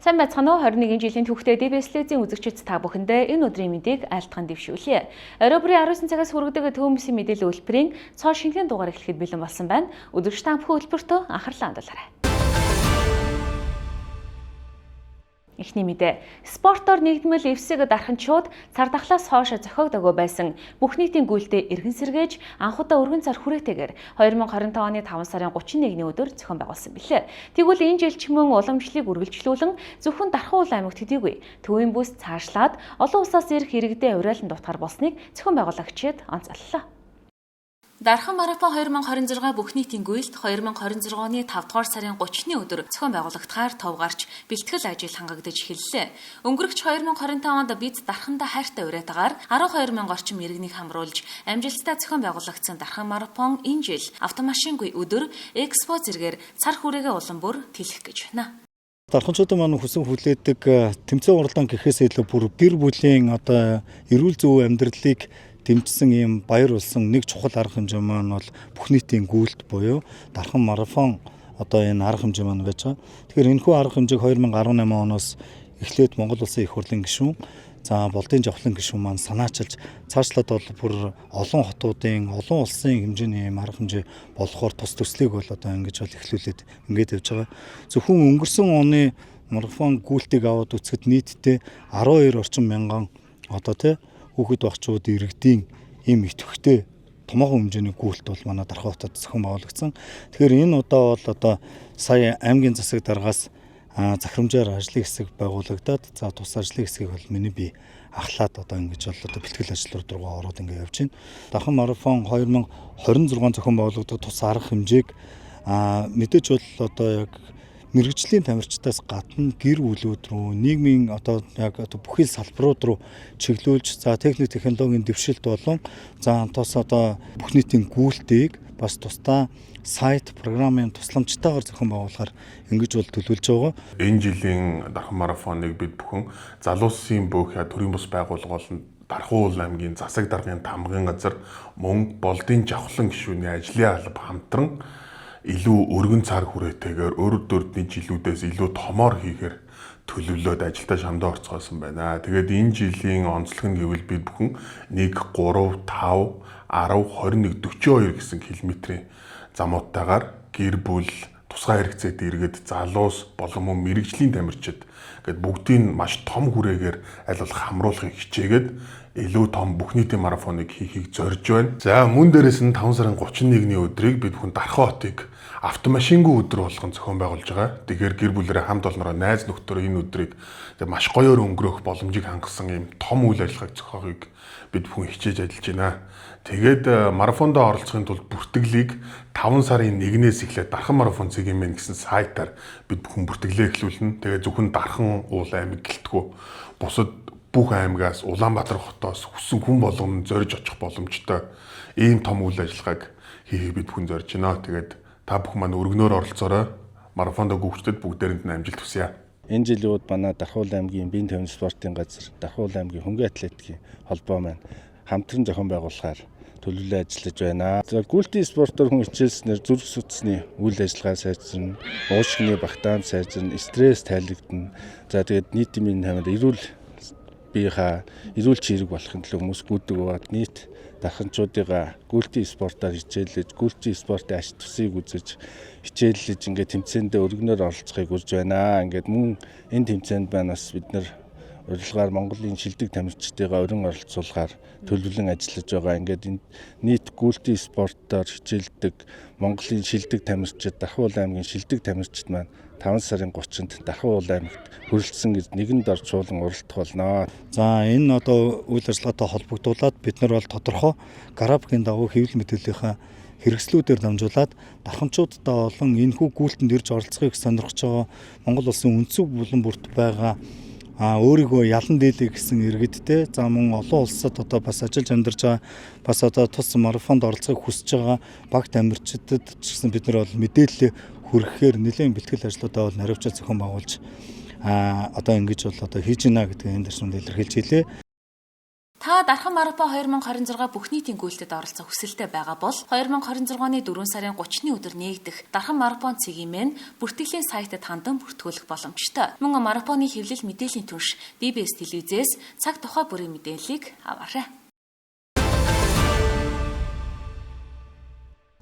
Сайн байцгаана уу, 21 жилийн түүхтэй DBS телевизийн үзэгчид та бүхэндээ энэ өдрийн мэндийг айлтган дэвшүүлье. Орой бүрийн 19 цагаас хүргэдэг Төвийн мэдээллийн хөтөлбөрийн цоо шинэхэн дугаар эхлэхэд бэлэн болсон байна. Үзэгч та бүхэн хөтөлбөртөө анхаарлаа хандуулаарай. Эхний мэдээ. Спортоор нэгдмэл эвсэг дарханчууд цар тахлаас хойш зохиогдоогүй байсан бүх нийтийн гүйлтэд эргэн сэргээж анх удаа өргөн цар хүрээтэйгээр 2025 оны 5 сарын 31-ний өдөр зохион байгуулсан билээ. Тэгвэл энэ жил ч мөн уламжлалыг үргэлжлүүлэн зөвхөн Дархан уул аймагт төдийгүй төвийн бүс цаашлаад олон улсаас ирэх иргэдээ уриалан дутгаар болсныг зохион байгуулагчид онцоллоо. Дархан марафон 2026 бүх нийтийн гүйлт 2026 оны 5 дугаар сарын 30-ны өдөр зохион байгуулагдахаар тов гарч бэлтгэл ажил хангагдаж эхэллээ. Өнгөрөгч 2025 онд бид Дархандаа хайртай уриатгаар 12 мянга орчим иргэнийг хамруулж амжилттай зохион байгуулагдсан Дархан марафон энэ жил автомашингүй өдөр экспо зэргээр цар хүрээгээ улам бүр тэлэх гэж байна. Дарханчуудын маань хүсэн хүлээдэг тэмцээн уралдаан гэхээс илүү бүр гэр бүлийн одоо эрүүл зөв амьдралыг дэмжсэн ийм баяр болсон нэг чухал арга хэмжээ маань бол бүх нийтийн гүйлт буюу Дархан марафон одоо энэ арга хэмжээ маань байж байгаа. Тэгэхээр энэхүү арга хэмжээг 2018 оноос эхлээд Монгол Улсын их хурлын гишүүн, за Болдын Жавхлан гишүүн маань санаачилж цаашлаад бол бүр олон хотуудын, олон улсын хэмжээний ийм арга хэмжээ болохоор тус төслийг бол одоо ингэж бол эхлүүлээд ингээд явж байгаа. Зөвхөн өнгөрсөн оны марафон гүйлтийг аваад үзэхэд нийтдээ 12 орчим мянган одоо тий хүүхэд багчууд иргэдийн ийм идэвхтэй томоохон хэмжээний гүйлт бол манай Дархан хотод зохион байгуулагдсан. Тэгэхээр энэ удаа бол одоо сая аймгийн засаг даргаас захирамжаар ажлын хэсэг байгуулагдаад, за тус ажлын хэсгийг бол миний бие ахлаад одоо ингэж бол одоо бэлтгэл ажлууд руу ороод ингэ явж байна. Дархан марафон 2026 зохион байгуулагдах тус арга хэмжээг мэдээж бол одоо яг мэргэжлийн тамирчдаас гадна гэр бүлүүд рүү, нийгмийн одоо яг одоо бүхий салбарууд руу чиглүүлж, за техник технологийн дэвшилт болон за тус одоо бүх нийтийн гүйлтийг бас тусдаа сайт програмын тусламжтайгаар зохион байгуулахаар ингэж бол төлөвлөж байгаа. Энэ жилийн Дархан марафоныг бид бүхэн залуусын бөөх төрийн бус байгууллага болон Дархан уул аймгийн засаг даргын тамгын газар мөн Болдын Жавхлан гишүүний ажлын алба хамтран илүү өргөн цар хүрээтэйгээр өөр дөрдний жилүүдээс илүү томоор хийхээр төлөвлөөд ажилдаа шамдаа орцгоосон байна. Тэгээд энэ жилийн онцлог нь гэвэл бид бүхэн 1, 3, 5, 10, 21, 42 гэсэн километрийн замуудтайгаар гэр бүл, тусгай хэрэгцээт иргэд, залуус болон мөн мэрэгжлийн тамирчид гэд бүгдийг маш том хүрээгээр аль болох хамруулахыг хичээгээд илүү том бүх нийтийн марафоныг хийхийг зорж байна. За мөн дээрээс нь 5 сарын 31-ний өдрийг бид бүхэн Дархан хотыг автомашингүй өдөр болгон зохион байгуулж байгаа. Тэгэхээр гэр бүлээрээ хамт олноороо найз нөхдөөрөө энэ өдрийг маш гоёор өнгөрөөх боломжийг хангасан ийм том үйл ажиллагааг зохиохыг бид бүхэн хичээж ажиллаж байна. Тэгээд марафондоо оролцохын тулд бүртгэлийг 5 сарын 1-ээс эхлээд Дархан марафон цэг мн гэсэн сайтаар бид бүхэн бүртгэлээ эхлүүлнэ. Тэгээд зөвхөн Дархан уул аймаг гэлтгүү бусад бүх аймгаас, Улаанбаатар хотоос хүссэн хүн болгоно зорж очих боломжтой ийм том үйл ажиллагааг хийхийг бид бүхэн зорж байна. Тэгээд та бүхэн маань өргөнөөр оролцоорой. Марафонд гүйцэтгэд бүгдээрэнд нь амжилт хүсье. Энэ жилүүд манай Дархан уул аймгийн биеийн тавин спортын газар, Дархан уул аймгийн хөнгөн атлетикийн холбоо маань хамтран зохион байгуулахаар төлөвлөлөө ажиллаж байна. За гүйлтийн спортоор хүн хичээлснээр зүрх судасны үйл ажиллагаа сайжирна, уушгины багтаам сайжирна, стресс тайлэгдана. За тэгээд нийтийн биеийн тамир эрүүл биеийнхаа эрүүл чирэг болохын төлөө хүмүүс гүйдэг бод нийт дарханчуудыгаа гүйлтийн спортоор хичээллэж, гүйлтийн спортын ач тусыг үзэж хичээллэж ингээд тэмцээндээ өргөнөөр оролцохыг урьж байна. Ингээд мөн энэ тэмцээнд маань бас бид нар урилгаар Монголын шилдэг тамирчдыгаа өрн оролцуулахаар төлөвлөн ажиллаж байгаа. Ингээд энэ нийт гүйлтийн спортоор хичээлдэг Монголын шилдэг тамирчид, Дархан уул аймгийн шилдэг тамирчид маань 5 сарын 30-нд Дархан уул аймагт хүрэлцэн гэж нэгэнд орчуулан уралдах болно. За энэ одоо үйл ажиллагаатай холбогдуулаад бид нар бол тодорхой графикийн дагуу хэвлэл мэдээллийнхаа хэрэгслүүдээр дамжуулаад дарханчуудтай болон энэхүү гүйлтэнд ирж оролцохыг сонирхож байгаа Монгол улсын өнцөг булан бүрт байгаа өөрийгөө ялан дийлээ гэсэн иргэдтэй, за мөн олон улсад одоо бас ажиллаж амьдарч байгаа, бас одоо тус марафонд оролцохыг хүсэж байгаа баг тамирчидад ч гэсэн бид нар бол мэдээлэл хүргэхээр нэлээд бэлтгэл ажлуудаа бол наривчаа зохион байгуулж одоо ингэж бол одоо хийж гинэ гэдгийг энэ дэрсэнд илэрхийлж хэлье. Та Дархан марафон 2026 бүх нийтийн гүйлтэд оролцох хүсэлтэй байгаа бол 2026 оны 4 сарын 30-ны өдөр нээгдэх Дархан марафон цэгийн мэн бүртгэлийн сайтад хандан бүртгүүлэх боломжтой. Мөн марафоны хэвлэл мэдээллийн түнш DBS телевизээс цаг тухай бүрийн мэдээллийг аваарай.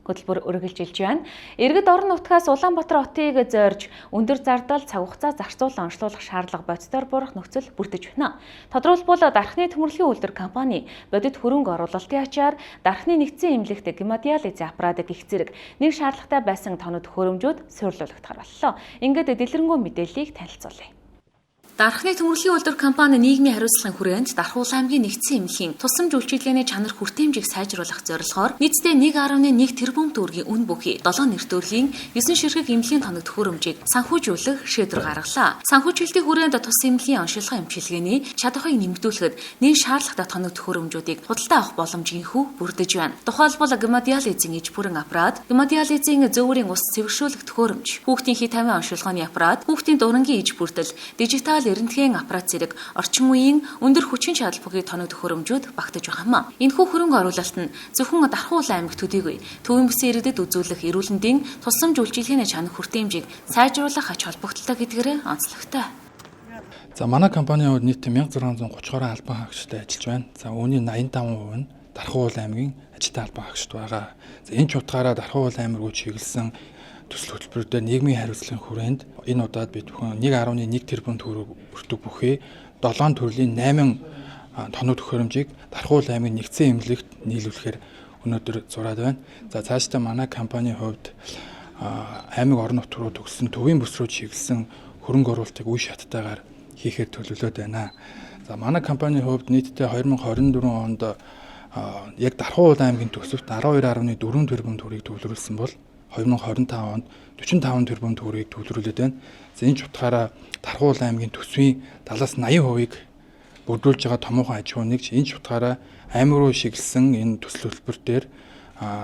Хөтөлбөр үргэлжилж байна. Иргэд орон нутгаас Улаанбаатар хотыг зорж өндөр зардал цаг хугацаа зарцуулан онцлуулах шаардлага бодитоор буурах нөхцөл бүрдэж байна. Тодорхойлбол Дархны төмөрлөгийн үйлдвэр компани бодит хөрөнгө оруулалтын ачаар Дархны нэгдсэн эмнэлэгт гемодиализын аппарат гэх зэрэг нэг шаардлагатай байсан тоног төхөөрөмжүүд суйрлуулагдахаар боллоо. Ингээд дэлгэрэнгүй мэдээллийг танилцуулъя. Дархны төмөрлөгийн үйлдвэр компани нийгмийн хариуцлагын хүрээнд Дархуул аймгийн нэгдсэн эмнэлгийн тусламж үйлчилгээний чанар хүртээмжийг сайжруулах зорилгоор нийтдээ 1.1 тэрбум төгрөгийн үн бүхий 7 нэр төрлийн 9 ширхэг эмнэлгийн тоног төхөөрөмжийг санхүүжүүлэх шийдвэр гаргалаа. Санхүүжилтийн хүрээнд тус эмнэлгийн оншилгоо эмчилгээний чадварыг нэмэгдүүлэхэд нэг шаардлагатай тоног төхөөрөмжүүдийг худалдаа авах боломж инхүү бүрдэж байна. Тухайлбал гемодиализын иж бүрэн аппарат, гемодиализын зөөврийн ус цэвэршүүлэх төхөөрөмж, хүүхдийн хит тавийн оншилгооны аппарат, хүүхдийн дурангийн иж бүрдэл, дижитал эрентгийн аппарат зэрэг орчин үеийн өндөр хүчин чадал бүхий тоног төхөөрөмжүүд багтаж байгаа юм. Энэхүү хөрөнгө оруулалт нь зөвхөн Дархуул аймаг төдийгүй төвийн бүсийн иргэдэд үзүүлэх эрүүл мэндийн тусламж үйлчилгээний чанар хүртээмжийг сайжруулах ач холбогдолтой гэдгээр онцлогтой. За манай компанийн хувьд нийт 1630 гаруй албан хаагчтай ажиллаж байна. За үүний 85% нь Дархуул аймгийн ажилтны албан хаагчид байгаа. За энэ ч утгаараа Дархуул аймаг руу чиглэсэн төсөл хөтөлбөрөөр нийгмийн хариуцлагын хүрээнд энэ удаад бид бүхэн 1.1 тэрбум төгрөг өртөг бүхий 7 төрлийн 8 тоног төхөөрөмжийг Дархуул аймгийн нэгдсэн эмнэлэгт нийлүүлэхээр өнөөдөр зураад байна. За цаашдаа манай компанийн хувьд аймаг орон нутг руу төгссөн төвийн бүс рүү чиглэсэн хөрөнгө оруулалтыг үе шаттайгаар хийхээр төлөвлөд байна. За манай компанийн хувьд нийтдээ 2024 онд яг Дархуул аймгийн төсөвт 12.4 тэрбум төгрөгийг төвлөрүүлсэн бол 2025 онд 45 тэрбум төгрөгийг төвлөрүүлээд байна. За энэ ч утгаараа Дархуул аймгийн төсвийн 70-аас 80%-ийг бүрдүүлж байгаа томоохон аж ахуй нэгж энэ ч утгаараа аймаг руу шиглэсэн энэ төсөл хөтөлбөр дээр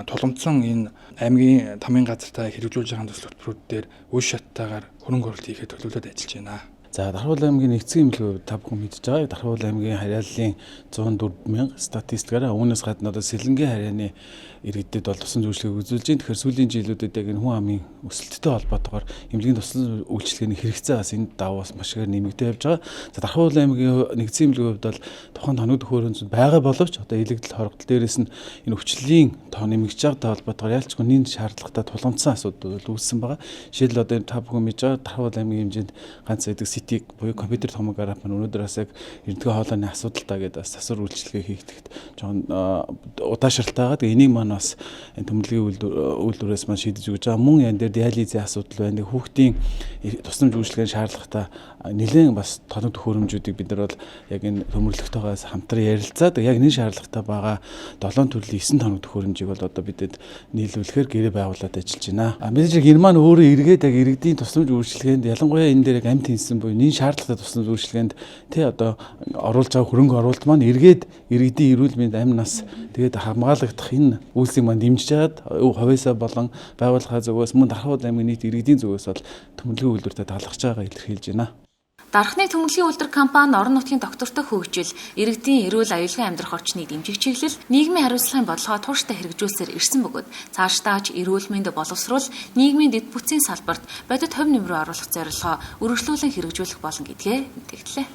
тулгамдсан энэ аймгийн тамийн газартаа хэрэгжүүлж байгаа төсөл хөтөлбөрүүд дээр үе шаттайгаар хөрөнгө оруулалт хийхэд төлөвлөд ажиллаж байна. За Дархуул аймгийн нэгдсэн эмнэлэг та бүхэн мэдж байгаа. Дархуул аймгийн харьяаллын 104 мянга статистикаараа үүнээс гадна одоо Сэлэнгийн харьяаны иргэдэд бол тусламж үйлчилгээг үзүүлж байна. Тэгэхээр сүүлийн жилүүдэд яг энэ хүн амын өсөлттэй холбоотойгоор эмнэлгийн тусламж үйлчилгээний хэрэгцээ бас энэ даваас маш ихээр нэмэгдээ явж байгаа. За Дархуул аймгийн нэгдсэн эмнэлгийн хувьд бол тухайн тоног төхөөрөмж байгаа боловч одоо илэгдэл хорогдол дээрээс нь энэ өвчлөлийн тоо нэмэгдэж байгаатай холбоотойгоор ялчгүй нэн шаардлагатай тулгамдсан асуудал үүссэн байгаа. Жишээлбэл одоо та бүхэн мэдж байгаа Дархуул аймгийн хэмжээнд ганц байдаг CT буюу компьютер томограф маань өнөөдөр бас яг эрдгэн хоолойны асуудалтай гэдэг бас засвар үйлчилгээ хийгдэхэд жоохон удаашралтай байгаа. Тэгээ энийг маань бас төмөрлөгийн үйлдвэрээс маань шийдэж өгч байгаа. Мөн энэ дээр диализийн асуудал байна. Хүүхдийн тусламж үйлчилгээний шаардлагатай нэлээд бас тоног төхөөрөмжүүдийг бид нар бол яг энэ төмөрлөгтэйгээс хамтран ярилцаад яг энэ шаардлагатай байгаа 7 төрлийн 9 тоног төхөөрөмжийг бол одоо бидэд нийлүүлэхээр гэрээ байгуулад ажиллаж байна. Мэдээж энэ маань өөрөө эргээд яг иргэдийн тусламж үйлчилгээнд ялангуяа энэ дээр яг амт хийсэн буюу нэн шаардлагатай тусламж үйлчилгээнд тий одоо оруулж байгаа хөрөнгө оруулалт маань эргээд иргэдийн эрүүл мэнд амь нас тэгээд хамгаалагдах энэ үйлсийг маань дэмжиж хагаад хувьсаа болон байгууллагын зүгээс мөн Дархуул аймгийн нийт иргэдийн зүгээс бол төмөрлөгийн үйлдвэртээ даалгаж байгаагаа илэрхийлж байна. Дархны төмөрлөгийн үйлдвэр компани орон нутгийн доктортой хөгжил, иргэдийн эрүүл аюулгүй амьдрах орчныг дэмжих чиглэл, нийгмийн хариуцлагын бодлогоо тууштай хэрэгжүүлсээр ирсэн бөгөөд цаашдаа ч эрүүл мэнд боловсруул, нийгмийн дэд бүтцийн салбарт бодит хувь нэмрээ оруулах зорилгоо үргэлжлүүлэн хэрэгжүүлэх болно гэдгээ мэдэгдлээ.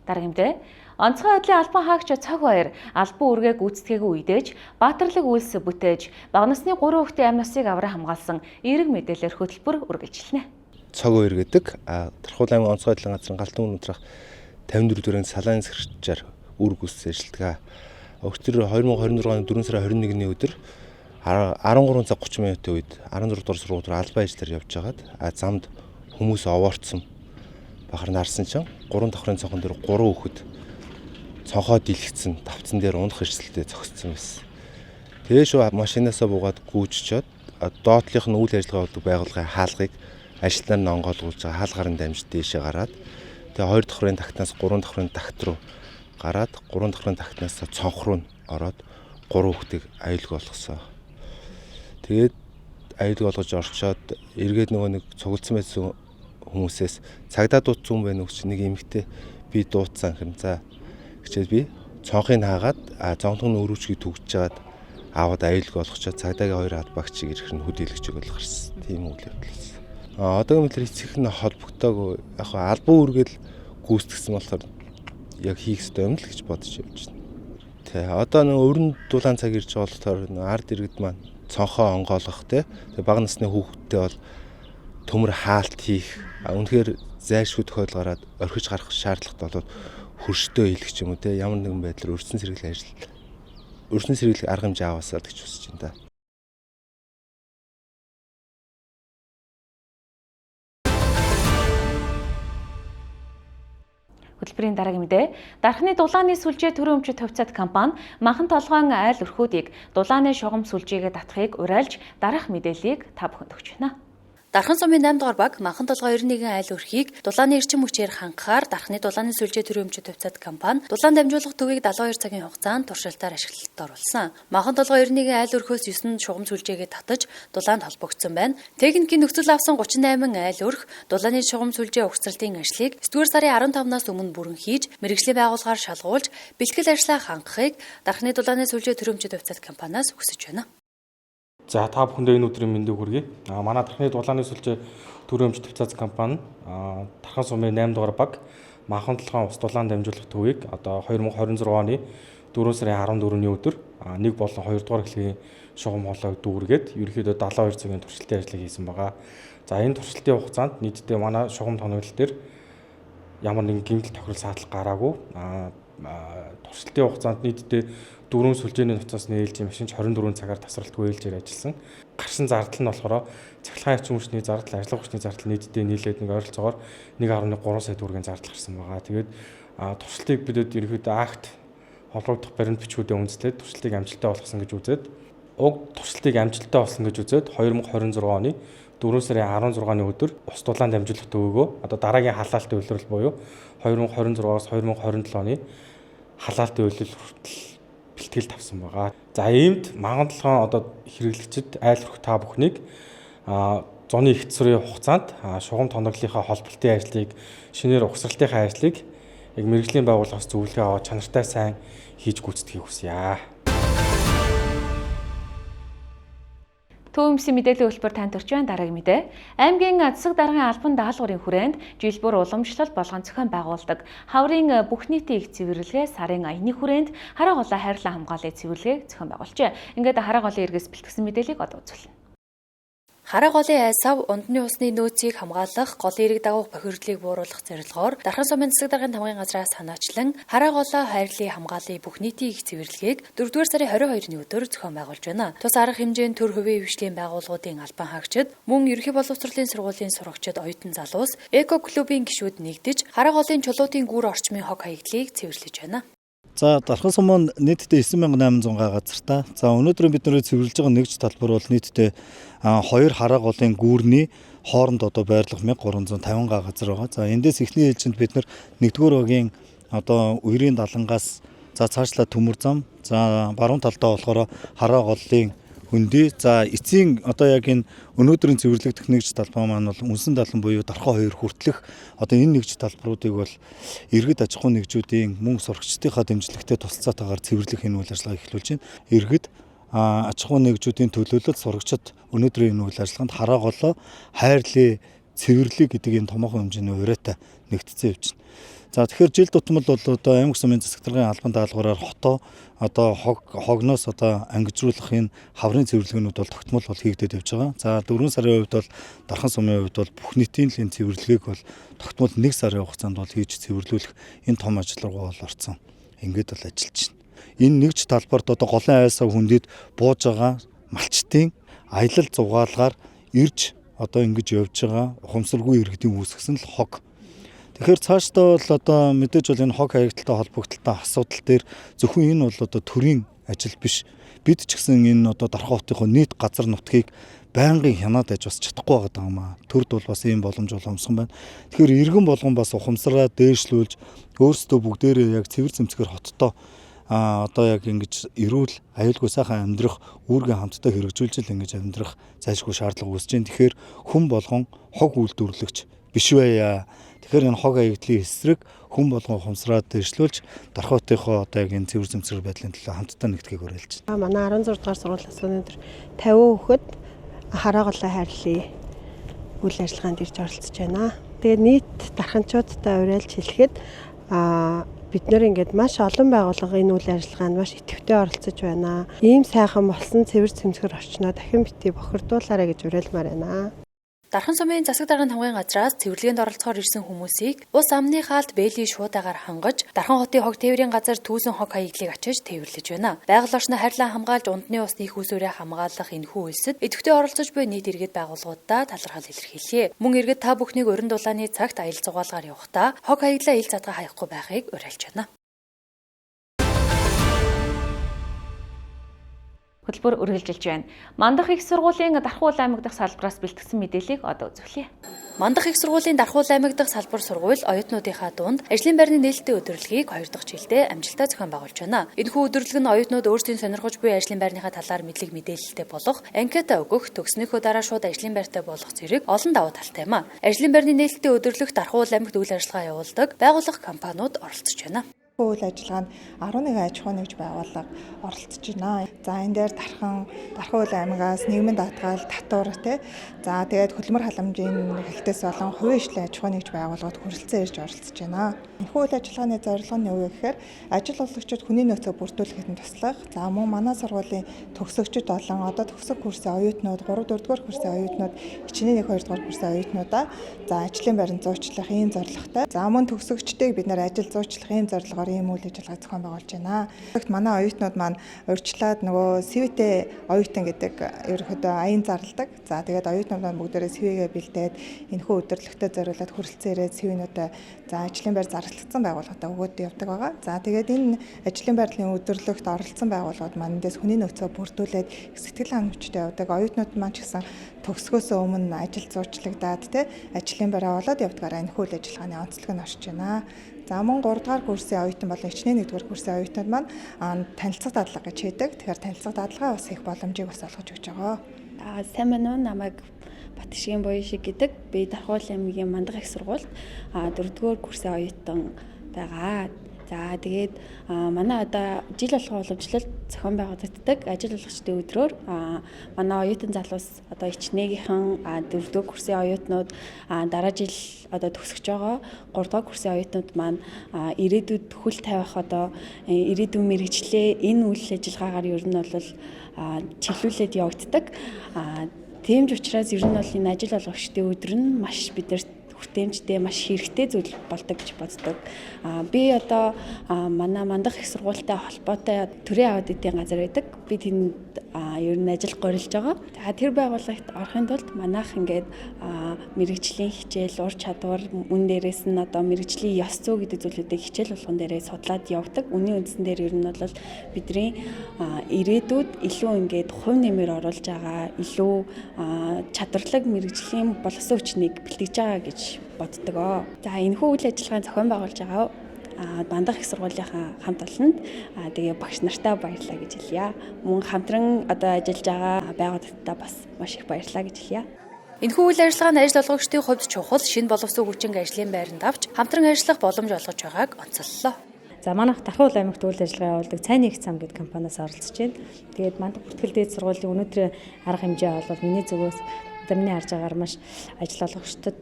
Дараагийн мэдээ. Онцгой байдлын албан хаагч Цог Баяр албан үүргээ гүйцэтгээгүй үедээж баатарлаг үйлс бүтээж бага насны 3 хүүхдийн амь насыг авран хамгаалсан эерэг мэдээлэлээр хөтөлбөр үргэлжилнэ. Цог Баяр гэдэг Дархуул аймгийн онцгой байдлын газрын Галдан үнэтрах 54 дөрөв салаан сэрчээр үүрэг гүйцэтгэж ажилладаг. Өчигдөр 2026 оны 4 сарын 21-ний өдөр 13 цаг 30 минутын үед 16 дугаар сургууль руу албан ажиллаар явж байгаад замд хүмүүс овоорцсон. Бахар нарсан чинь 3 давхрын цонхон дээр 3 хүүхэд цонхоо дэлгэцэн тавцан дээр унах эрсдэлтэй зогссон байсан. Тэгээ шүү машинаасаа буугаад гүйжчихэд доотлих нь үйл ажиллагаа явуулдаг байгууллагын хаалгыг ажилтнаар нь онгойлгуулж байгаа хаалгаар нь дамжиж дээшээ гараад тэгээ 2 давхрын тагтнаас 3 давхрын тагт руу гараад 3 давхрын тагтнаас цонх руу ороод 3 хүүхдийг аюулгүй болгосон. Тэгээд аюулгүй болгож орчоод эргээд нөгөө нэг цуглдсан байсан хүмүүсээс цагдаа дуудсан хүн байна уу гэж нэг эмэгтэй би дуудсан гэм. За хичээл би цонхыг хаагаад цонхны өрүүчгийг түгж жагаад аваад аюулгүй болгочоод цагдаагийн хоёр албаагчийг ирэхэр нь хөдөлгөж өгөл гарсан. Тийм үйл явдал болсон. Одоогийн мэдлэр эцэг нь холбогдоогүй. Яг албан үүргээл гүйцэтгсэн болохоор яг хийх ёстой юм л гэж бодож явж байна. Тэ одоо нэг өрн дулаан цаг ирж байгаа болохоор ард иргэд маань цонхоо онгойлгох те. Тэгээ бага насны хүүхэдтэй бол төмөр хаалт хийх. Үнэхээр зайлшгүй тохиол гараад орхиж гарах шаардлагатай бол хөрштөө хийх ч юм уу те. Ямар нэгэн байдлаар өрсөн сэргийлэх ажил өрсөн сэргийлэх арга хэмжээ аваасаа гэж хүсэж байна да. Хөтөлбөрийн дараагийн мэдээ. Дархны дулааны сүлжээ төрийн өмчит хувьцаат компани Манхан толгойн айл өрхүүдийг дулааны шугам сүлжээгээ татахыг уриалж дараах мэдээллийг та бүхэнд өгч байна. Дархан сумын 8 дугаар баг Манхан толгой 91 айл өрхийг дулааны эрчим хүчээр хангахаар Дархны дулааны сүлжээ төрийн өмчит хувьцаат компани дулаан дамжуулах төвийг 72 цагийн хугацаанд туршилтаар ашиглалтад оруулсан. Манхан толгой 91 айл өрхөөс 9 шугам сүлжээгээ татаж дулаанд холбогдсон байна. Техникийн нөхцөл авсан 38 айл өрх дулааны шугам сүлжээ угсралтын ажлыг 9 сарын 15-наас өмнө бүрэн хийж мэргэжлийн байгууллагаар шалгуулж бэлтгэл ажлаа хангахыг Дархны дулааны сүлжээ төрийн өмчит хувьцаат компаниас хүсэж байна. За та бүхэндээ энэ өдрийн мэндийг хүргэе. Манай Дархны дулааны сүлжээ төрийн өмчит хувьцаат компани Дархан сумын 8 дугаар баг Манхан толгойн ус дулаан дамжуулах төвийг одоо 2026 оны 4 сарын 14-ний өдөр 1 болон 2 дугаар эхлэгийн шугам хоолойг дүүргээд ерөнхийдөө 72 цагийн туршилтын ажлыг хийсэн байгаа. За энэ туршилтын хугацаанд нийтдээ манай шугам тоноглол дээр ямар нэгэн гэмтэл тохирол саатал гараагүй. Туршилтын хугацаанд нийтдээ 4 сүлжээний нуцаас нээлж машинч 24 цагаар тасралтгүй ээлжээр ажилласан. Гарсан зардал нь болохоор цахилгаан эрчим хүчний зардал, ажиллах хүчний зардал нийтдээ нийлээд нэг ойролцоогоор 1.3 сая төгрөгийн зардал гарсан байгаа. Тэгээд туршилтыг бидэд ерөнхийдөө акт холбогдох баримт бичгүүдэд үндэслээд туршилтыг амжилттай болгосон гэж үзээд уг туршилтыг амжилттай болсон гэж үзээд 2026 оны 4 сарын 16-ны өдөр ус дулаан дамжуулах төвөөгөө одоо дараагийн халаалтын улирал буюу 2026-аас 2027 оны халаалтын улирал хүртэл бэлтгэл тавьсан байгаа. За иймд Манхан толгойн одоо хэрэглэгчид айл өрх та бүхнийг зуны их зүрийн хугацаанд шугам тоноглолынхаа холболтын ажлыг шинээр угсралтынхаа ажлыг яг мэргэжлийн байгууллагаас зөвлөгөө аваад чанартай сайн хийж гүйцэтгэхийг хүсье. Төв өмсийн мэдээллийн хөтөлбөр танд төрч байна. Дараагийн мэдээ. Аймгийн засаг даргын албан даалгаврын хүрээнд жил бүр уламжлал болгон зохион байгуулдаг хаврын бүх нийтийн их цэвэрлэгээ сарын аяны хүрээнд хараа голоо хайрлан хамгааллын цэвэрлэгээг зохион байгуулжээ. Ингээд хараа голын эргээс бэлтгэсэн мэдээллийг одоо үзүүлнэ. Хараа голын айсав ундны усны нөөцийг хамгаалах, голын эрэг дагуух бохирдлыг бууруулах зорилгоор Дархан сумын засаг даргын тамгын газраас санаачлан хараа голоо хайрлын хамгааллын бүх нийтийн их цэвэрлэгээг 4-р сарын 22-ны өдөр зохион байгуулж байна. Тус арга хэмжээнд төр хувийн хвшлийн байгууллагуудын албан хаагчид, мөн ерөнхий боловсролын сургуулийн сурагчид, оюутан залуус, эко клубын гишүүд нэгдэж хараа голын чулуутын гүр орчмын хог хаягдлыг цэвэрлэж байна. За Дархан сум маань нийтдээ 9800 га газартай. За өнөөдөр бид нэр цэвэрлэж байгаа нэгж талбар бол нийтдээ хоёр хараа голын гүүрний хооронд одоо байрлах 1350 га газар байгаа. За эндээс эхний ээлжинд бид нар нэгдүгээр багийн одоо үерийн далангаас за цаашлаа төмөр зам, за баруун талдаа болохоор хараа голын хөндий. За эцсийн одоо яг энэ өнөөдрийн цэвэрлэгдэх нэгж талбай маань бол үнсэн далан буюу Дархан 2 хүртэлх одоо энэ нэгж талбаруудыг бол иргэд аж ахуйн нэгжүүдийн мөн сурагчдынхаа дэмжлэгтэй тусалцаатайгаар цэвэрлэх энэ үйл ажиллагааг эхлүүлж байна. Иргэд аж ахуйн нэгжүүдийн төлөөлөл сурагчид өнөөдрийн энэ үйл ажиллагаанд хараа голоо хайрлын цэвэрлэг гэдэг энэ томоохон хэмжээний уриатай нэгтцэн явж байна. За тэгэхээр жил тутмал бол одоо аймаг сумын засаг даргын албан даалгавраар хотоо одоо хогноос одоо ангижруулах энэ хаврын цэвэрлэгээнүүд бол тогтмол бол хийгдээд явж байгаа. За 4 сарын хувьд бол Дархан сумын хувьд бол бүх нийтийн л энэ цэвэрлэгээг бол тогтмол 1 сарын хугацаанд бол хийж цэвэрлүүлэх энэ том ажил руу бол орцсон. Ингээд бол ажиллаж байна. Энэ нэгж талбарт одоо голын айсаа хүндэд бууж байгаа малчтын аялал зугаалгаар ирж одоо ингэж явж байгаа ухамсаргүй иргэдийн үүсгэсэн л хог. Тэгэхээр цаашдаа бол одоо мэдээж бол энэ хог хаягдaltaй холбогдлолтой асуудал дээр зөвхөн энэ бол одоо төрийн ажил биш. Бид ч гэсэн энэ одоо Дархан хотынхоо нийт газар нутгийг байнгын хянаад аж бас чадахгүй байгаа юм аа. Төрд бол бас ийм боломж бол хомсгон байна. Тэгэхээр иргэн болгон бас ухамсараа дээшлүүлж өөрсдөө бүгдээрээ яг цэвэр зэмцгэр хоттой одоо яг ингэж эрүүл аюулгүй сайхан амьдрах үүргээ хамтдаа хэрэгжүүлж л ингэж амьдрах зайлшгүй шаардлага үүсэж байна. Тэгэхээр хүн болгон хог үйлдвэрлэгч биш байя. Тэгэхээр энэ хог хаягдлын эсрэг хүн болгон ухамсараа дэвшлүүлж Дархуутынхоо одоо яг энэ цэвэр зэмсэг байдлын төлөө хамтдаа нэгдэхийг уриалж байна. Манай 16 дугаар сургуулиас өнөөдөр 50 хүүхэд харааголоо хайрлаа үйл ажиллагаанд ирж оролцож байна. Тэгээ нийт дарханчуудтай уриалж хэлэхэд бид нэр ингээд маш олон байгууллага энэ үйл ажиллагаанд маш идэвхтэй оролцож байна. Ийм сайхан болсон цэвэр цэмцгэр орчноо дахин бити бохирдуулаарай гэж уриалмаар байна. Дархан сумын засаг даргын тамгын газраас цэвэрлэгээнд оролцохоор ирсэн хүмүүсийг ус амны хаалт бэйли шуудаагаар хангаж Дархан хотын хог тээврийн газар түүсэн хог хаягдлыг ачиж тээвэрлэж байна. Байгаль орчноо хайрлан хамгаалж ундны усны их усүрээ хамгаалах энэхүү үйлсэд идэвхтэй оролцож буй нийт иргэд байгууллагуудаа талархал илэрхийлье. Мөн иргэд та бүхнийг уран дулааны цагт аялал зугаалгаар явахдаа хог хаягдлаа ил задгаа хаяхгүй байхыг уриалж байна. Хөтөлбөр үргэлжилж байна. Мандах их сургуулийн Дархуул аймаг дахь салбараас бэлтгэсэн мэдээллийг одоо үзүүлье. Мандах их сургуулийн Дархуул аймаг дахь салбар сургууль оюутнуудынхаа дунд ажлын байрны нээлттэй өдөрлөгийг 2 дахь жилдээ амжилттай зохион байгуулж байна. Энэхүү өдөрлөг нь оюутнууд өөрсдийн сонирхож буй ажлын байрныхаа талаар мэдлэг мэдээлэлтэй болох, анкета өгөх, төгснөхөө дараа шууд ажлын байртай болох зэрэг олон давуу талтай юм а. Ажлын байрны нээлттэй өдөрлөгт Дархуул аймагт үйл ажиллагаа явуулдаг байгууллага компаниуд оролцож байна. Үйл ажиллагаанд 11 аж ахуй нэгж байгууллага оролцож байна. За энэ дээр Дархан аймагаас нийгмийн даатгал, татвар те. За тэгээд хөдөлмөр халамжийн хэлтээс болон хувийн хвшлийн аж ахуй нэгж байгууллагад хүрэлцэн ирж оролцож байна. Энэхүү үйл ажиллагааны зорилго нь юу вэ гэхээр ажил олгогчид хүний нөөцөө бүрдүүлэхэд нь туслах. За мөн манай сургуулийн төгсөгчд болон одоо төгсөх курсын оюутнууд 3 4 дугаар курсын оюутнууд хичнээн 1 2 дугаар курсын оюутнуудаа за ажлын байранд зуучлах ийм зорилготой. За мөн төгсөгчдийг бид нэр ажил зуучлах ийм зорилгоор ийм үйл ажиллагаа зохион байгуулж байна. Манай оюутнууд маань урьдчилаад нөгөө CV-тэй оюутан гэдэг ерөнхийдөө аян зарладаг. За тэгээд оюутнууд маань бүгдээрээ CV-гээ бэлдээд энэхүү өдөрлөгтөө зориулаад хүрэлцэн ирээд CV-нүүдээ за ажлын байр зарлагдсан байгууллагатаа өгөөд явдаг байгаа. За тэгээд энэ ажлын байрлалын өдөрлөгт оролцсон байгууллагууд маань эндээс хүний нөөцөө бүрдүүлээд сэтгэл хангамжтай явдаг. Оюутнууд маань ч гэсэн төгсгөөсөө өмнө ажил зуучлагдаад те ажлын байраа олоод явдгаараа энэхүү үйл ажиллагааны онцлог нь орж байна. За мөн 3 дугаар курсын оюутан болон хичнээн 1 дугаар курсын оюутнууд маань танилцах дадлага гэж хийдэг. Тэгэхээр танилцах дадлагаа бас хийх боломжийг бас олгож өгч байгаа. Сайн байна уу? Намайг Батшгийн буян шиг гэдэг. Би Дархуул аймгийн Мандах их сургуульд 4 дугаар курсын оюутан байгаа. За тэгээд манай одоо жил болгон уламжлалт зохион байгуулагддаг ажил олгогчдын өдрөөр манай оюутан залуус одоо ичнээгийнхэн 4 дугаар курсын оюутнууд дараа жил одоо төгсөж байгаа 3 дугаар курсын оюутнууд маань ирээдүйд хөл тавих одоо ирээдүйн мэргэжлээ энэ үйл ажиллагаагаар ер нь бол чиглүүлээд явагддаг. Тийм ч учраас ер нь бол энэ ажил олгогчдын өдөр нь маш бидэрт хүртээмжтэй маш хэрэгтэй зүйл болдог гэж боддог. Би одоо манай Мандах их сургуультай холбоотой төрийн аудитын газар байдаг. Би тэнд ер нь ажил горилж байгаа. За тэр байгууллагт орохын тулд манайх ингээд мэрэгжлийн хичээл, ур чадвар, мөн дээрээс нь одоо мэрэгжлийн ёс зүй гэдэг зүйлүүдийг хичээл болгон дээрээ судлаад явдаг. Үнийн үндсэн дээр ер нь бол бидний ирээдүйд илүү ингээд хувь нэмэр оруулж байгаа, илүү чадварлаг мэрэгжлийн боловсон хүчнийг бэлтгэж байгаа гэж боддог. За энэхүү үйл ажиллагааг зохион байгуулж байгаа Мандах их сургуулийнхаа хамт олонд тэгээ багш нартаа баярлалаа гэж хэлье. Мөн хамтран одоо ажиллаж байгаа байгууллагатаа бас маш их баярлалаа гэж хэлье. Энэхүү үйл ажиллагаа нь ажил олгогчдын хувьд чухал шинэ боловсон хүчин ажлын байранд авч хамтран ажиллах боломж олгож байгааг онцоллоо. За манайх Дархуул аймагт үйл ажиллагаа явуулдаг Цайны их зам гэдэг компаниас оролцож байна. Тэгээд Мандах бүртгэл дээд сургуулийн өнөөдрийн арга хэмжээ бол миний зүгээс одоо миний харж байгаагаар маш ажил олгогчдод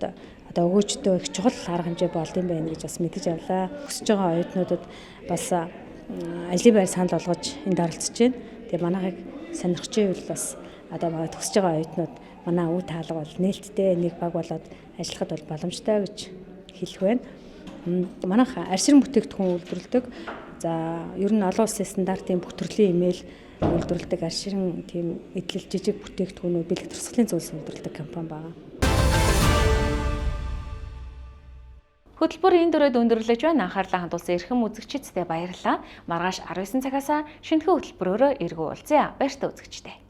одоо өгөөжтэй их чухал арга хэмжээ болд юм байна гэж бас мэдэж авлаа. Өсөж байгаа оюутнуудад бас ажлын байр санал болгож энд оролцож байна. Тэгээ манайхыг сонирхож байвал бас одоо манай төгсөж байгаа оюутнууд манай үе таалга бол нээлттэй нэг баг болоод ажиллахад бол боломжтой гэж хэлэх байна. Манайх арширан бүтээгдэхүүн үйлдвэрлэдэг. За ер нь олон улсын стандартын бүх төрлийн имэйл үйлдвэрлэдэг арширан тийм эдлэл жижиг бүтээгдэхүүнүүд бэлэг турсгалын зүйлс үйлдвэрлэдэг компани байна. Хөтөлбөр энэ дөрөд өндөрлөж байна. Анхаарлаа хандуулсан эрхэм үзэгчидтэй баярлалаа. Маргааш 19 цагаас шинэхэн хөтөлбөрөөрөө эргүү уулзъя. Баяртай үзэгчдээ.